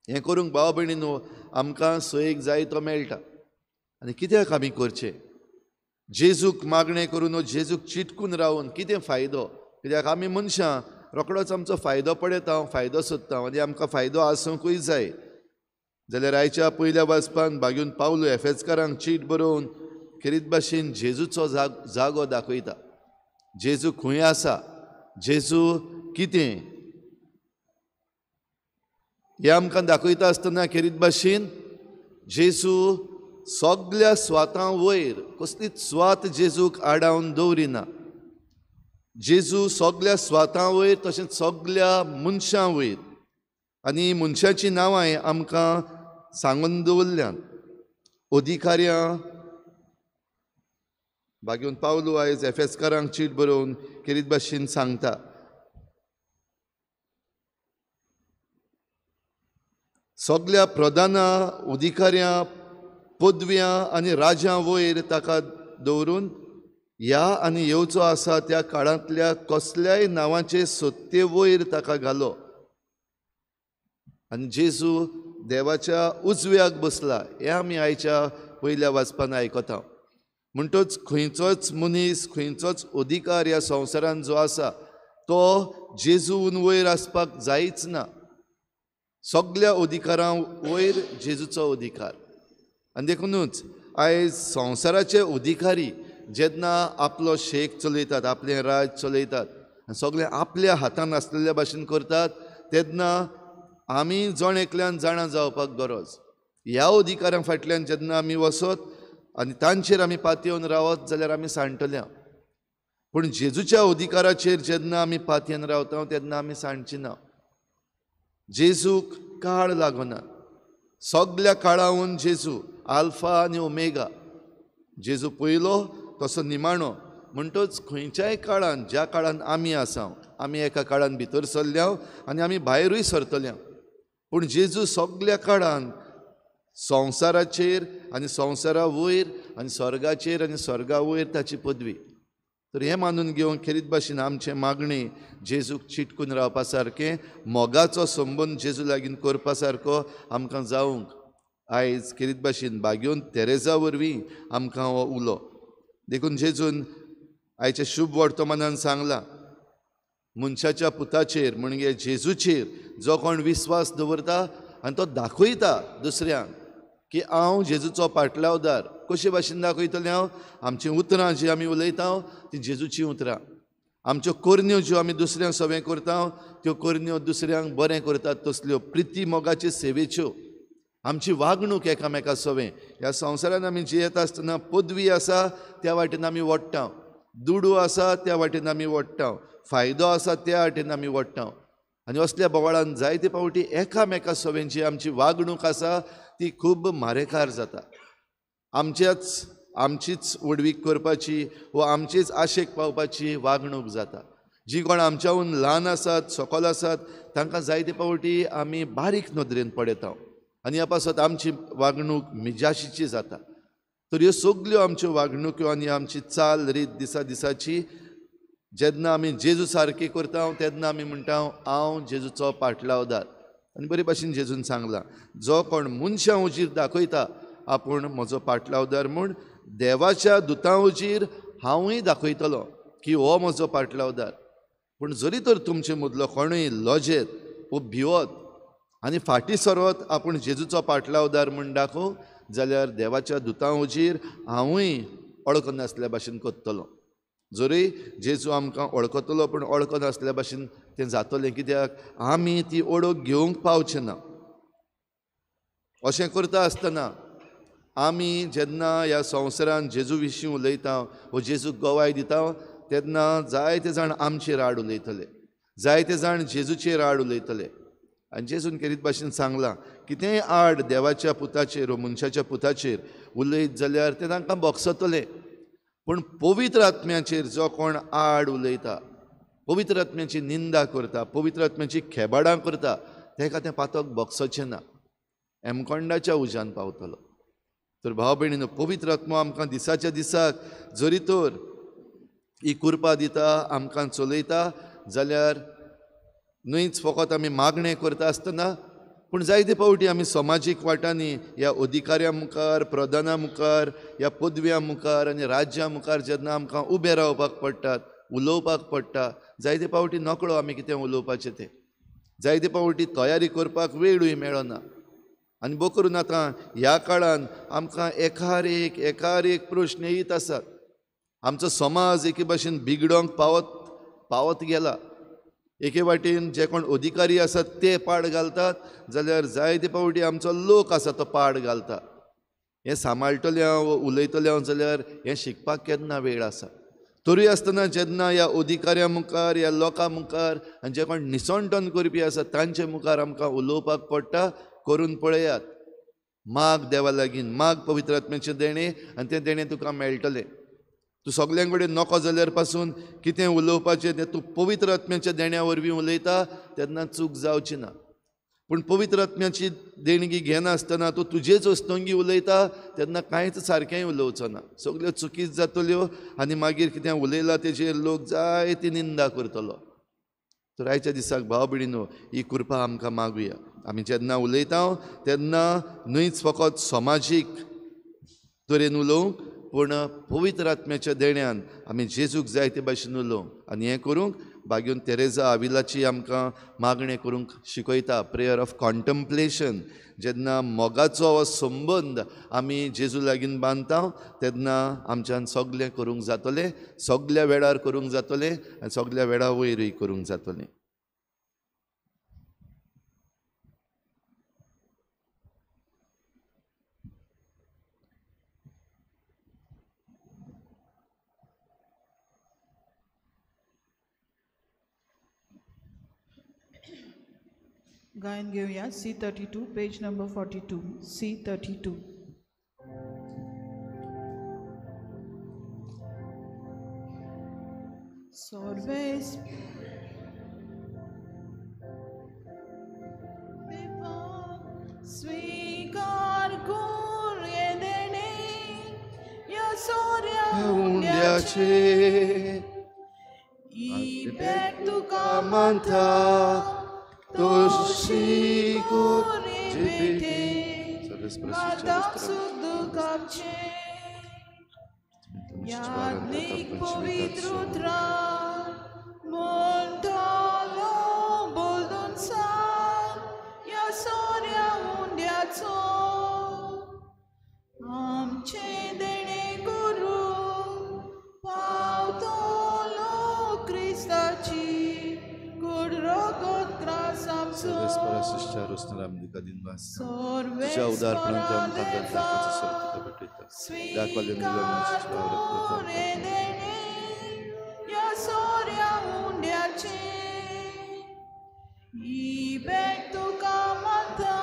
[SPEAKER 4] हें करूंक भाव भयणीनो आमकां सोयेक जाय तो मेळटा. आनी कित्याक आमी करचें? जेजूक मागणें करून जेजूक चिटकून रावून कितें फायदो? कित्याक आमी मनशां रोखडोच आमचो फायदो पळयता, फायदो सोदता आनी आमकां फायदो आसूंकूय जाय. जाल्यार आयच्या पयल्या वाचपान बागून पावलो एफेजकारांक चीट बरोवन खेरीत भाशेन जेजूचो जागो दाखयता. जेजू खंय आसा, जेजू कितें हें आमकां दाखयता आसतना खेरीत भाशेन जेजू सगल्या स्वातां वयर, कसलीच स्वात जेजूक आडावन दवरिना. जेजू सगल्या स्वातां वयर तशेंच सगल्या मनशां वयर, आनी मनशाचीं नांवांय आमकां सांगून दवरल्यान. अधिकाऱ्यां बागेवन पावलो आयज एफेसकारांक चीट बरोवन खेरीत भाशेन सांगता. सगल्या प्रधानां, अधिकाऱ्यां, पदव्यां आनी राजां वयर ताका दवरून ह्या आनी येवचो आसा त्या काळांतल्या कसल्याय नांवाचे सत्ते वयर ताका घालो. आनी जेजू देवाच्या उजव्याक बसला हें आमी आयच्या पयल्या वाचपान आयकता. म्हणटच खंयचोच मनीस, खंयचोच अधिकार ह्या संवसारान जो आसा तो जेजून वयर आसपाक जायच ना. सगल्या अधिकारां वयर जेजूचो अधिकार. आनी देखुनूच आयज संवसाराचे अधिकारी जेन्ना आपलो शेक चलयतात, आपलें राज चलयतात आनी सगळें आपल्या हातान आसलेल्या भाशेन करतात, तेन्ना आमी जण एकल्यान जाणा जावपाक गरज. ह्या अधिकारां फाटल्यान जेन्ना आमी वचत आनी तांचेर आमी पातयेवन रावत जाल्यार आमी सांडटले. पूण जेजूच्या अधिकाराचेर जेन्ना आमी पातयेन रावता तेन्ना आमी सांडची ना. जेजूक काळ लागना. सगल्या काळाहून जेजू आल्फा आनी ओमेगा, जेजू पयलो तसो निमाणो. म्हणटच खंयच्याय काळान, ज्या काळान आमी आसा, आमी एका काळान भितर सरल्या आनी आमी भायरूय सरतल्या, पूण जेजू सगल्या काळान संवसाराचेर आनी संवसारा वयर आनी स्वर्गाचेर आनी स्वर्गा वयर ताची पदवी. तर हें मानून घेवन खेरीत भाशेन आमचें मागणें जेजूक चिटकून रावपा सारकें, मोगाचो संबंद जेजू लागीं करपा सारको आमकां जावंक आयज खेरीत भाशेन बागेवन तेरेजा वरवीं आमकां हो उलो. देखून जेजून आयच्या शुभ वर्तमानान सांगलां, मनशाच्या पुताचेर म्हणजे जेजूचेर जो कोण विस्वास दवरता आनी तो दाखयता दुसऱ्यांक की हांव जेजूचो पाटलावदार. कशे भाशेन दाखयतलें हांव? आमचीं उतरां जीं आमी उलयता तीं जेजूचीं उतरां, आमच्यो करण्यो ज्यो आमी दुसऱ्यांक सवें करता त्यो करण्यो दुसऱ्यांक बरें करतात तसल्यो प्रिती मोगाचे सेवेच्यो आमची वागणूक एकामेका सवें. ह्या संवसारान आमी जियेता आसतना पदवी आसा त्या वाटेन आमी वडटा, दुडू आसा त्या वाटेन आमी वडटा, फायदो आसा त्या वाटेन आमी वडटा. आनी असल्या बोवाळान जायते फावटी एकामेका सवें जी आमची वागणूक आसा ती खूब मारेकार जाता. आमचीच व्हडवीक करपाची वा आमचीच आशेक पावपाची वागणूक जाता. जी कोण आमच्याहून ल्हान आसात, सकल आसात, तांकां जायते फावटी आमी बारीक नदरेन पळयता आनी ह्या पासत आमची वागणूक मिजाशीची जाता. तर ह्यो सगल्यो आमच्यो वागणुक्यो आनी आमची चाल रीत दिसा दिसाची जेन्ना आमी जेजू सारकी करता तेन्ना आमी म्हणटा हांव जेजूचो पाटलावदार. आनी बरे भाशेन जेजून सांगलां, जो कोण मनशां उजीर दाखयता आपूण म्हजो पाटलावदार म्हूण, देवाच्या दुतां उजीर हांवूय दाखयतलो की हो म्हजो पाटलावदार. पूण जरी तर तुमचे मदलो कोणूय लजेत वो भिवत आनी फाटीं सरत आपूण जेजूचो पाटलावदार म्हूण दाखोवं जाल्यार देवाच्या दुतां उजीर हांवूय वळखनासल्या भाशेन करतलो. जरी जेजू आमकां वळखतलो पूण वळखनासल्या भाशेन तें जातलें, कित्याक आमी ती ओळख घेवंक पावचे ना. अशें करता आसतना आमी जेन्ना ह्या संवसारान जेजू विशीं उलयता वो जेजूक गवाय दिता तेन्ना जायते जाण आमचेर आड उलयतले, जायते जाण जेजूचेर आड उलयतले. आनी जेजून खेरीत भाशेन सांगलां, कितेंय आड देवाच्या पुताचेर वो मनशाच्या पुताचेर उलयत जाल्यार तें तांकां भोगसतलें. पूण पवित्र आत्म्याचेर जो कोण आड उलयता, पवित्र आत्म्याची निंदा करता, पवित्र आत्म्याची खेबाडां करता, ताका तें पातक भोगसचें ना, एमकोंडाच्या उज्यान पावतलो. तर भाव भयणीनो, पवित्र आत्मो आमकां दिसाच्या दिसाक जरी तर ही कृपा दिता, आमकां चलयता जाल्यार न्हयच फकत आमी मागणें करता आसतना पूण जायते फावटी आमी समाजीक वाटांनी ह्या अधिकाऱ्यां मुखार, प्रधाना मुखार, ह्या पदव्यां मुखार आनी राज्यां मुखार जेन्ना आमकां उबें रावपाक पडटात, उलोवपाक पडटा, जायते फावटी नकळो आमी कितें उलोवपाचें तें, जायते फावटी तयारी करपाक वेळूय मेळना. आनी बो करून आतां ह्या काळान आमकां एकार एक एकार एक प्रश्न येयत आसात. आमचो समाज एके भाशेन बिगडोंक पावत गेला. एके वाटेन जे कोण अधिकारी आसात ते पाड घालतात जाल्यार जायते फावटी आमचो लोक आसा तो पाड घालता. हें सांबाळटलें हांव, उलयतलें हांव जाल्यार हें शिकपाक केन्ना वेळ आसा. तरूय आसतना जेन्ना ह्या अधिकाऱ्यां मुखार, ह्या लोकां मुखार आनी जे कोण निसणटन करपी आसा तांचे मुखार आमकां उलोवपाक पडटा, करून पळयात, माग देवा लागीं, माग पवित्र आत्म्याचें देणें आनी तें देणें तुका मेळटलें. तूं सगल्यां कडेन नको जाल्यार पासून कितें उलोवपाचें तें तूं पवित्र आत्म्याच्या देण्या वरवीं उलयता तेन्ना चूक जावची ना. पूण पवित्र आत्म्याची देणगी घेनासतना तूं तुजेच वस्तंगी उलयता तेन्ना कांयच सारकेंय उलोवचो ना, सगल्यो चुकीच जातल्यो आनी मागीर कितें उलयला तेजेर लोक जायती निंदा करतलो. तर आयच्या दिसाक भाव भयणीनो ही कृपा आमकां मागुया. आमी जेन्ना उलयता तेन्ना न्हयच फकत समाजीक तरेन उलोवंक, पूण पवित्र आत्म्याच्या देण्यान आमी जेजूक जाय ते भाशेन उलोवंक. आनी हें करूंक बागेवन तेरेजा आविलाची आमकां मागणें करूंक शिकयता, प्रेयर ऑफ कॉन्टम्प्लेशन. जेन्ना मोगाचो हो संबंद आमी जेजू लागीं बांदता तेन्ना आमच्यान सगळें करूंक जातलें, सगल्या वेळार करूंक जातलें आनी सगल्या वेळा वयरूय करूंक जातलें.
[SPEAKER 2] गायन घेऊया C32 page number 42 C32. Sorves देवा स्वीकार कर देणे या सोऱ्या
[SPEAKER 4] उंड्याचे
[SPEAKER 2] ई भेट तुका
[SPEAKER 4] मानता तोशी
[SPEAKER 2] भेटे सुख यादनीक पवित्र उतरां म्हणटलो बोलून सांग ह्या सोऱ्या उंड्याचो आमचें देणें करूंक पावतलो क्रिस्ताची कूड रगत त्रास आमचो.
[SPEAKER 4] तुज्या उदारपणांत आमकां दाखोवचो सर तुका भेटयता.
[SPEAKER 2] स्वीकार कर देणें ह्या सोऱ्या उंड्याचें ही भेट तुका मानता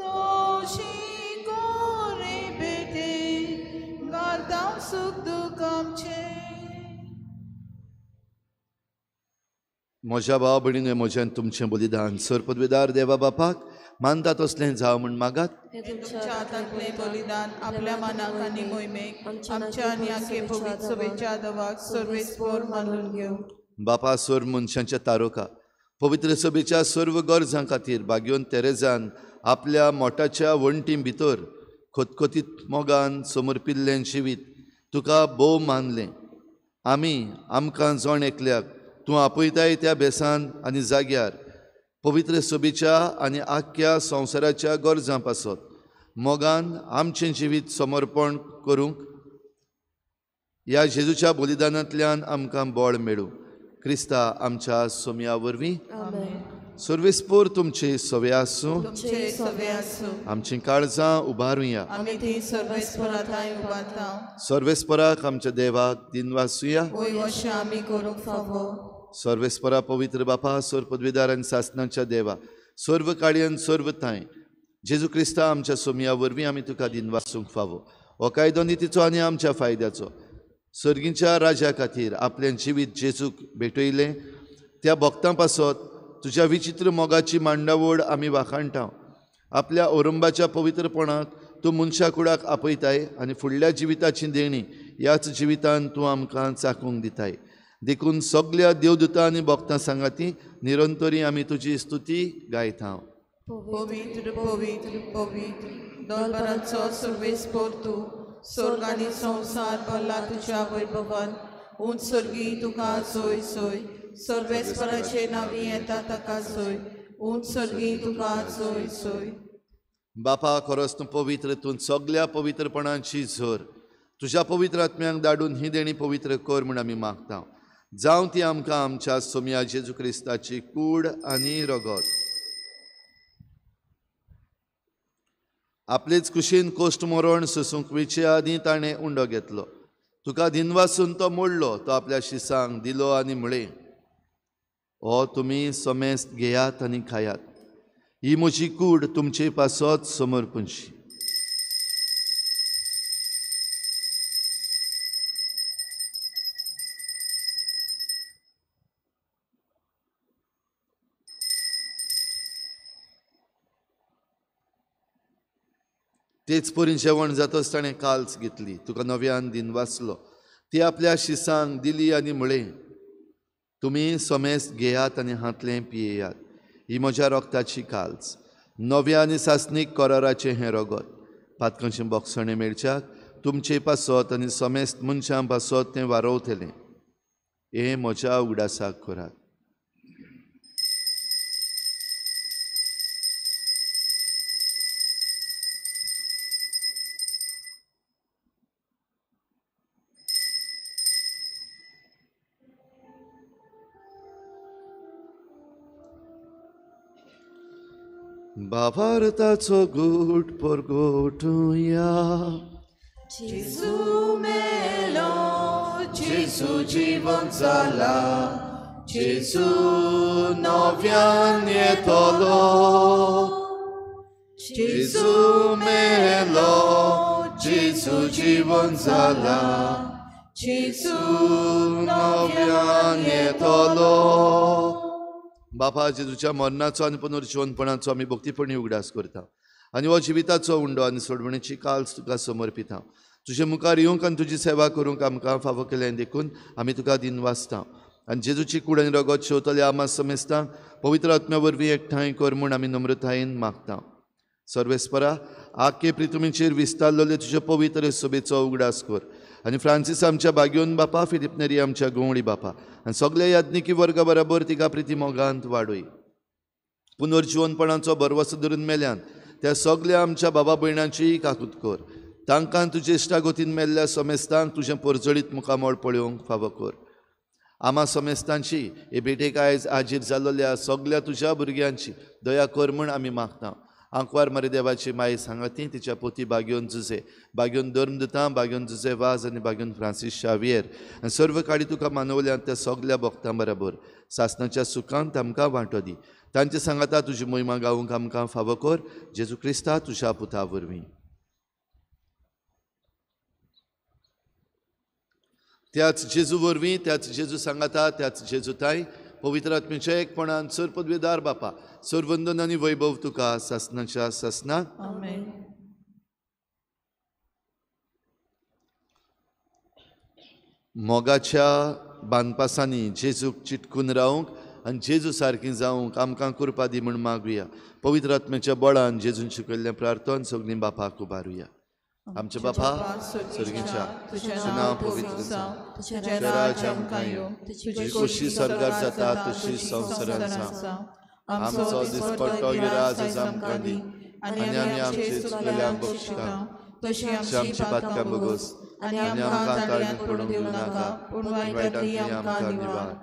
[SPEAKER 2] तशी कर भेटे घालता सूख दूख आमचें.
[SPEAKER 4] म्हज्या भाव भयणीन म्हज्यान तुमचें बलिदान सर पदवेदार देवा बापाक मानता तसलें जावं म्हूण मागात.
[SPEAKER 2] तुमच्या हातांतलें बलिदान आपल्या मनाक आनी मोहिमेक आमच्या आनी आखे पवित्र सभेच्या दवाक सर्वेस्पोर मानून घेवं.
[SPEAKER 4] बापा सर मनशांच्या तारोका पवित्र सभेच्या सर्व गरजां खातीर बागेवन तेरेजान आपल्या मोटाच्या वण्टी भितर खतखतीत मोगान समर्पिल्लें जिवीत तुका भोव मानलें. आमी आमकां जण एकल्याक तूं आपयताय त्या बेसान आनी जाग्यार पवित्र सभेच्या आनी आख्ख्या संवसाराच्या गरजां पासत मोगान आमचें जिवीत समर्पण करूंक ह्या जेजूच्या बलिदानांतल्यान आमकां बळ मेळूं. क्रिस्ता आमच्या सोमया वरवीं. सर्वेस्पोर तुमचे सवे आसूं. आमचीं काळजां उबारुया. सर्वेस्पराक आमच्या देवाक दिनवासुया. सर्वेस्परा पवित्र बापा सर पदवीदार आनी सासनाच्या देवा सर्व काळयन सर्व थांय जेजू क्रिस्ता आमच्या सोमया वरवीं आमी तुका दिनवासूंक फावो. हो कायदो नितीचो आनी आमच्या फायद्याचो सर्गीच्या राजा खातीर आपलें जिवीत जेजूक भेटयलें त्या भक्तां पासत तुज्या विचित्र मोगाची मांडावळ आमी वाखाणटा. आपल्या औरंबाच्या पवित्रपणाक तूं मनशा कुडाक आपयताय आनी फुडल्या जिविताची देणी ह्याच जिवितान तूं आमकां चाकूंक दिताय. देखून सगल्या देवदूतां आनी भक्तां सांगाती निरंतरी आमी तुजी स्तुती गायता.
[SPEAKER 2] पवित्र पवित्र पवित्र दोलभराचो सर्वेस्पोर तूं स्वर्ग आनी संवसार भरला तुज्या वैभवान. उंच स्वर्गी तुका सोय सोय सर्वेस्पराचे नांवी येता ताका सोय उंच स्वर्गी तुका सोय सोय.
[SPEAKER 4] बापा खरोच तूं पवित्र, तूं सगल्या पवित्रपणाची झर. तुज्या पवित्र आत्म्यांक धाडून ही देणी पवित्र कर म्हूण आमी मागता. जावं ती आमकां आमच्या सोमया जेजू क्रिस्ताची कूड आनी रगत. आपलेच कुशीन कोश्ट मरण सोसूंक वेचे आदीं ताणें उंडो घेतलो. तुका दिनवासून तो मोडलो, तो आपल्या शिसांक दिलो आनी म्हळें, हो तुमी समेस्त घेयात आनी खायात, ही म्हजी कूड तुमचे पासत समर्पणशी. तेच परी जेवण जातच ताणें काल्स घेतली, तुका नव्यान दिन वाचलो, ती आपल्या शिसांक दिली आनी म्हळें, तुमी समेस्त घेयात आनी हांतलें पियेयात, ही म्हज्या रोगताची काल्स, नव्या आनी सासणीक कराराचें हें रगत, पातकांचें बोगसणें मेळच्याक तुमचे पासत आनी समेस्त मनशां पासत तें वारोवतलें. हें म्हज्या उगडासाक करात. भावार्थाचो गूट परगोटुया.
[SPEAKER 2] जेजू मेलो, जेजू जिवन जाला, जेजू
[SPEAKER 4] नव्यान येतलो. जेजू मेलो, जेजू जिवन जाला,
[SPEAKER 2] जेजू
[SPEAKER 4] नव्यान येतलो. बापा, जेजूच्या मरणाचो आनी पुनर्जिवनपणाचो आमी भक्तीपणी उगडास करता आनी हो जिविताचो उंडो आनी सोडवणेची काल्स तुका समर्पिता. तुजे मुखार येवंक आनी तुजी सेवा करूंक आमकां फावो केलें देखून आमी तुका दिनवासता. आनी जेजूची कूड आनी रगत शेवतले आमा समेस्तांक पवित्र आत्म्या वरवीं एकठांय कर म्हूण आमी नम्रतायेन मागता. सर्वेस्परा, आखे प्रितुमीचेर विस्तारलेले तुजे पवित्र सभेचो उगडास कर आनी फ्रांसीस आमच्या बाग्योन बापा, फिलिप नेरी आमच्या गवळी बापा आनी सगल्या याज्ञिकी वर्गा बराबर तिका प्रिती मोगांत वाडय. पुनर्जिवनपणाचो भरवसो धरून मेल्यान त्या सगल्या आमच्या बाबा भयणांचीय काकूत कर. तांकां तुजे इश्टागतीन मेल्ल्या समेस्तांक तुजें परजळीत मुखामळ पळोवंक फावो कर. आमा समेस्तांची हे भेटेक आयज हाजीर जाल्ल्या सगल्या तुज्या भुरग्यांची दया कर म्हूण आमी मागता. आंकवार मरे देवाची माई सांगाती, तिच्या पोती बाग्योन जुजे, बाग्योन धर्मदुतां, बाग्योन जुजे वाज आनी बाग्योन फ्रांसीस शावियर आनी सर्व काडी तुका मानवल्यान त्या सगल्या भक्तां बराबर सासणाच्या सुखांत आमकां वांटो दी. तांचे सांगाता तुजी मोहिमा गावूंक आमकां फावो कर, जेजू क्रिस्ता तुज्या पुता वरवीं. त्याच जेजू वरवीं, त्याच जेजू सांगाता, त्याच जेजू ताई पवित्र आत्म्याच्या एकपणान सर पदवेदार बापा, सर वंदन आनी वैभव तुका सासणाच्या सासणाक.
[SPEAKER 2] आमेन.
[SPEAKER 4] मोगाच्या बांदपासांनी जेजूक चिटकून रावंक आनी जेजू सारकी जावंक आमकां कृपा दी म्हूण मागुया. पवित्र आत्म्याच्या बळान जेजून शिकयल्लें प्रार्थन सगळीं बापाक उबारुया. आमच्या बापा सर्गीच्या, तुजें नांव पवित्र जावं, तुजें राज्य आमकां येवं, तुजी खोशी स्वर्गार जाता तशी संवसारांत जावं. आमचो दिसपट्टो गिराज आयज आमकां दी आनी आमी आमचे चुकलेल्यांक बक्षिता तशी आमची पातकां भोगोस आनी आमकां ताळ्यांत पडूंक दिवं नाका, पूण वायटांतली आमकां निवार.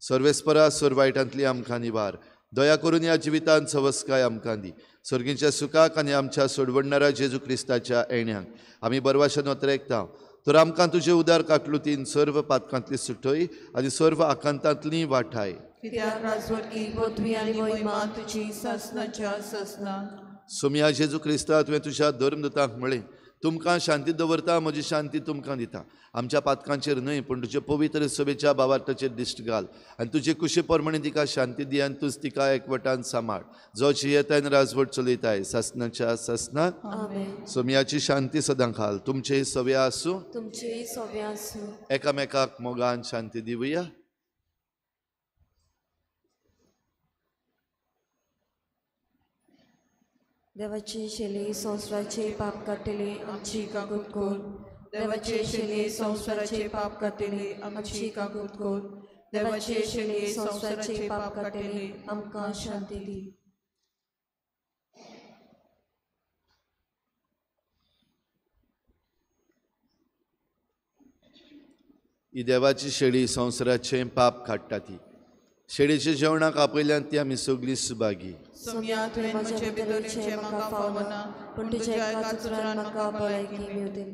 [SPEAKER 4] सर्वेस्परा, सर वायटांतली आमकां निवार. दया करून ह्या जिवितांत सवस्काय आमकां दी. सर्गीच्या सुखाक आनी आमच्या सोडवणणारा जेजू क्रिस्ताच्या येण्याक आमी बरवाशान ओतरेकता. तर आमकां तुजे उदार काकलुतीन सर्व पातकांतली सुटय आनी सर्व आकांतांतली वाठाय. सोमया जेजू क्रिस्ता, तुवें तुज्या धर्मदुतांक म्हळें, तुमकां शांती दवरता, म्हजी शांती तुमकां दिता. आमच्या पातकांचेर न्हय पूण तुजे पवित्र सभेच्या भावार्थाचेर दिश्ट घाल आनी तुजे कुशे प्रमाणे तिका शांती दी आनी तूच तिका एकवटान सांबाळ, जो जियेताय आनी राजवट चलयताय सासणाच्या सासणाक. सोमयाची शांती सदां खाल तुमचेय सव्या आसूं,
[SPEAKER 1] तुमचेय सव्या आसूं.
[SPEAKER 4] एकामेकाक मोगान शांती दिवया.
[SPEAKER 1] देवाची शेली संवसाराचे पाप काडटली आमची काकूत कर.
[SPEAKER 2] देवाचे शेली संवसाराचे पाप काडटली आमची काकूत कर. देवाचे शेली संवसाराचे पाप काडटली
[SPEAKER 1] आमकां शांती दी.
[SPEAKER 4] ही देवाची शेळी संवसाराचे पाप काडटा ती शेळीच्या जेवणाक आपयल्यान ती आमी सगळीं सुभागी.
[SPEAKER 2] सोमया, तुवें म्हजे भितर येवचें म्हाका फावना, पूण तुज्या एकाच उतरान म्हाका भलायकी मेळटली.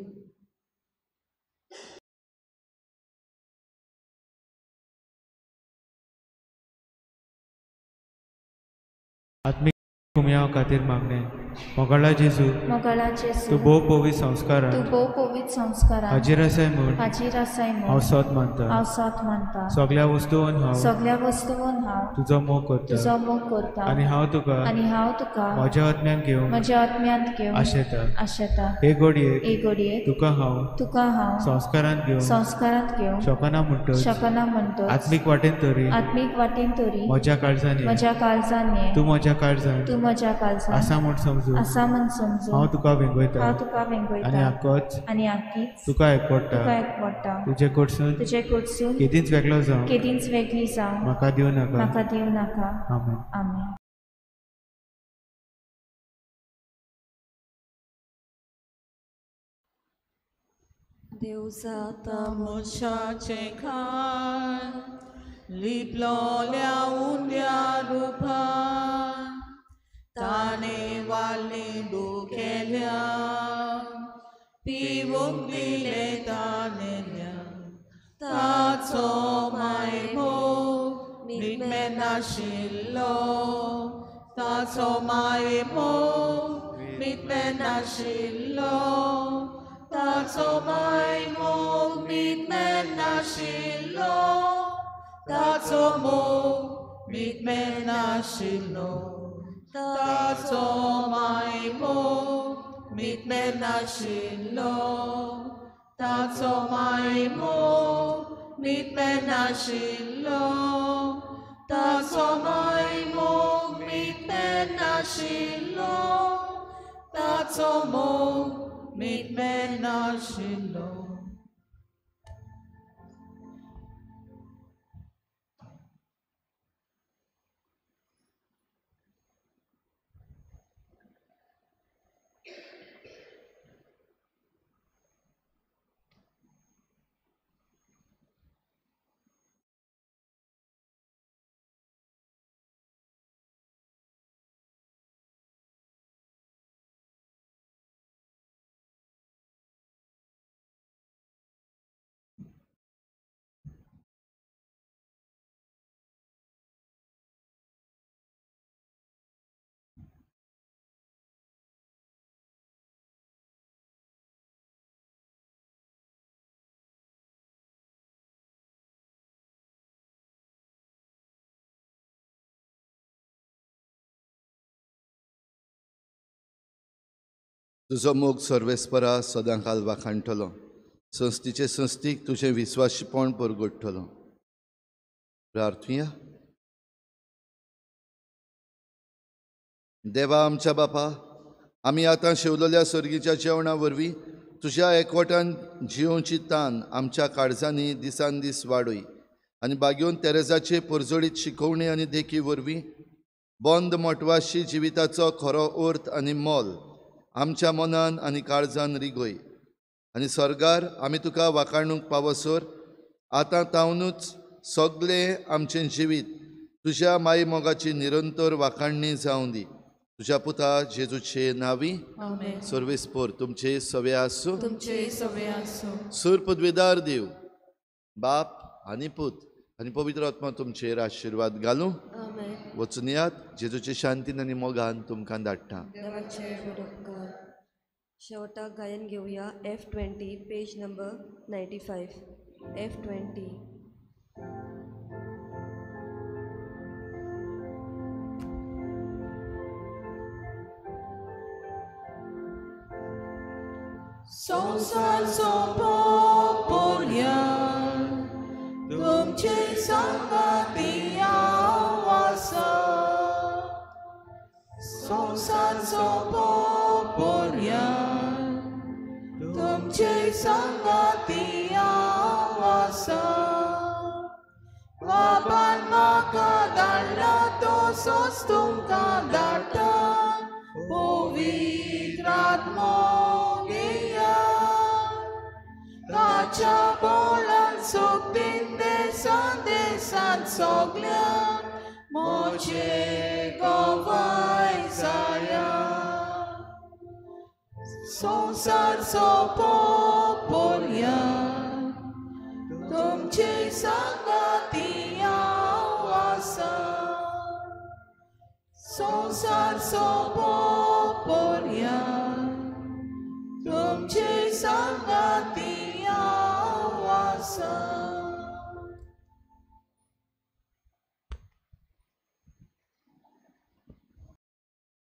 [SPEAKER 5] आत्मीक कुमयाव खातीर मागणें. मोगाळा जेजू,
[SPEAKER 6] मोगाळा जेजू,
[SPEAKER 5] तूं भोव पवित्र संस्कारान,
[SPEAKER 6] तूं भोव पवित्र संस्कारान
[SPEAKER 5] हाजीर आसाय म्हूण,
[SPEAKER 6] हाजीर आसाय म्हूण
[SPEAKER 5] हांव सत मानता,
[SPEAKER 6] हांव सत मानता.
[SPEAKER 5] सगळ्या वस्तून हांव,
[SPEAKER 6] सगळ्या वस्तून हांव
[SPEAKER 5] तुजो मोग करता,
[SPEAKER 6] तुजो मोग करता.
[SPEAKER 5] आनी हांव तुका,
[SPEAKER 6] आनी हांव तुका
[SPEAKER 5] म्हज्या आत्म्यान घेवन,
[SPEAKER 6] म्हज्या आत्म्यांत घेवन
[SPEAKER 5] आशेता,
[SPEAKER 6] आशेता.
[SPEAKER 5] हे घडयेक,
[SPEAKER 6] हे घडयेक
[SPEAKER 5] तुका हांव,
[SPEAKER 6] तुका हांव
[SPEAKER 5] संस्कारांत घेवन,
[SPEAKER 6] संस्कारांत घेवन
[SPEAKER 5] शकना म्हणटच,
[SPEAKER 6] शकना म्हणटच,
[SPEAKER 5] आत्मीक वाटेन तरी,
[SPEAKER 6] आत्मीक वाटेन तरी
[SPEAKER 5] म्हज्या काळजान,
[SPEAKER 6] म्हज्या काळजान ये,
[SPEAKER 5] तूं म्हज्या काळजान,
[SPEAKER 6] तूं म्हज्या काळजान
[SPEAKER 5] आसा म्हूण समजून,
[SPEAKER 6] आसा म्हूण समजून
[SPEAKER 5] हांव तुका वेंगयता,
[SPEAKER 6] हांव तुका वेंगयता.
[SPEAKER 5] आनी आकोच,
[SPEAKER 6] आनी आकीच
[SPEAKER 5] तुका एकवडटा,
[SPEAKER 6] तुका एकवडटा.
[SPEAKER 5] तुजे कडसून,
[SPEAKER 6] तुजे कडसून
[SPEAKER 5] केदींच वेगळो जावं,
[SPEAKER 6] केदींच वेगळी जावं
[SPEAKER 5] म्हाका दिवं नाका,
[SPEAKER 6] म्हाका दिवं नाका.
[SPEAKER 5] आमेन.
[SPEAKER 6] आमेन.
[SPEAKER 1] देव जाता
[SPEAKER 2] मनशाचें खाण लिपलोल्या उंड्या रुपान ताणें वाली दुखेल्या पिवूंक दिलें ताणेल्या ताचो मायमोग मिटमेन आशिल्लो ताचो मायमोग मिटमेन आशिल्लो ताचो मायमोग मिटमेन आशिल्लो ताचो मोग मिटमेन आशिल्लो ताचो मायमोग मिटमेन आशिल्लो ताचो मायमोग मिटमेन आशिल्लो ताचो मायमोग मिटमेन आशिल्लो ताचो मोग मिटमेन आशिल्लो.
[SPEAKER 4] तुजो मोग सर्वेस्परा सदां काल वाखाणटलो, संस्थीचे संस्थीक तुजें विस्वाशीपण परगडटलो. प्रार्थुया. देवा आमच्या बापा, आमी आतां शेवलेल्या सर्गीच्या जेवणा वरवीं तुज्या एकवटान जियोवची तान आमच्या काळजांनी दिसान दीस वाडय आनी बागेवन तेरेजाचे परजळीत शिकोवणी आनी देखी वरवीं बंद मोटवाशी जिविताचो खरो अर्थ आनी मोल आमच्या मनान आनी काळजान रिगय आनी सर्गार आमी तुका वाखाणूंक पावसर आतां तावनूच सगळें आमचें जिवीत तुज्या माई मोगाची निरंतर वाखाणणी जावं दी. तुज्या पुता जेजूचे नावी. सर्वेस्पोर तुमचे सवे आसूं,
[SPEAKER 2] तुमचे सवे आसूं.
[SPEAKER 4] सूर पदवेदार देव बाप आनी पूत आनी पवित्र आत्मा तुमचेर आशिर्वाद घालूं. वचून यात जेजूचे शांतीन आनी मोगान तुमकां धाडटा.
[SPEAKER 1] शेवटाक गायन घेवया F20 page number 95 F20.
[SPEAKER 2] संवसार सोंपोवया तुमचे सांगाती हांव आसा संवसार सोंपोवया तुमचे सांगाती हांव आसा बाबान म्हाका धाडला तसोच तुमकां धाडटा पवित्र आत्मो घेया ताच्या बोलान सोगतीन देसान देसान सगळ्यांक म्हजे गवाय जाया संवसार सोंपोवया तुमचे सांगाती हांव आसा संवसार सोंपोवया आसा.